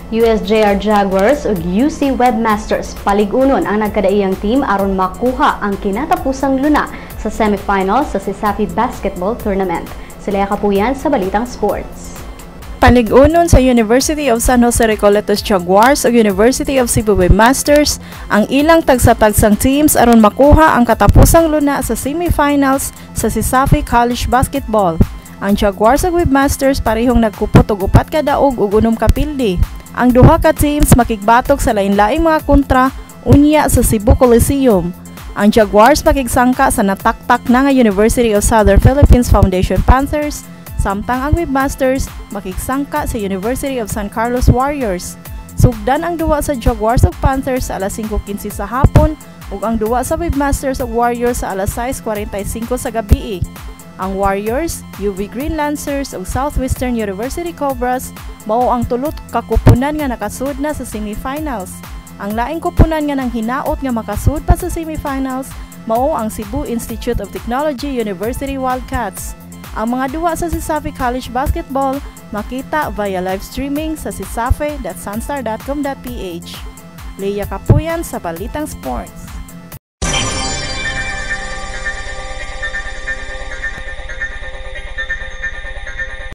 USJR Jaguars ug UC Webmasters palig-unon ang nagkadaiyang team aron makuha ang kinatapusang luna sa semifinals sa CESAFI Basketball Tournament. Sila Kapuyan sa Balitang Sports. Palig-unon sa University of San Jose Recoletos Jaguars ug University of Cebu Webmasters ang ilang tagsa-tagsang teams aron makuha ang katapusang luna sa semifinals sa CESAFI College Basketball. Ang Jaguars ug Webmasters parehong nagkupot og upat ka daog ug unom ka pildi. Ang duha ka teams makigbatok sa lain-laing mga kontra unya sa Cebu Coliseum. Ang Jaguars makigsangka sa nataktak na nga University of Southern Philippines Foundation Panthers, samtang ang Webmasters makigsangka sa University of San Carlos Warriors. Sugdan ang duwa sa Jaguars ug Panthers sa alas 5:15 sa hapon ug ang duwa sa Webmasters ug Warriors sa alas 6:45 sa gabii. Ang Warriors, UV Green Lancers ug Southwestern University Cobras mao ang tulo ka kuponan nga nakasud na sa semifinals. Ang laing kuponan nga nanghinaot nga makasud pa sa semifinals mao ang Cebu Institute of Technology University Wildcats. Ang mga duwa sa CESAFI College Basketball makita via live streaming sa cesafi.sunstar.com.ph. Leia Kapuyan sa Balitang Sports.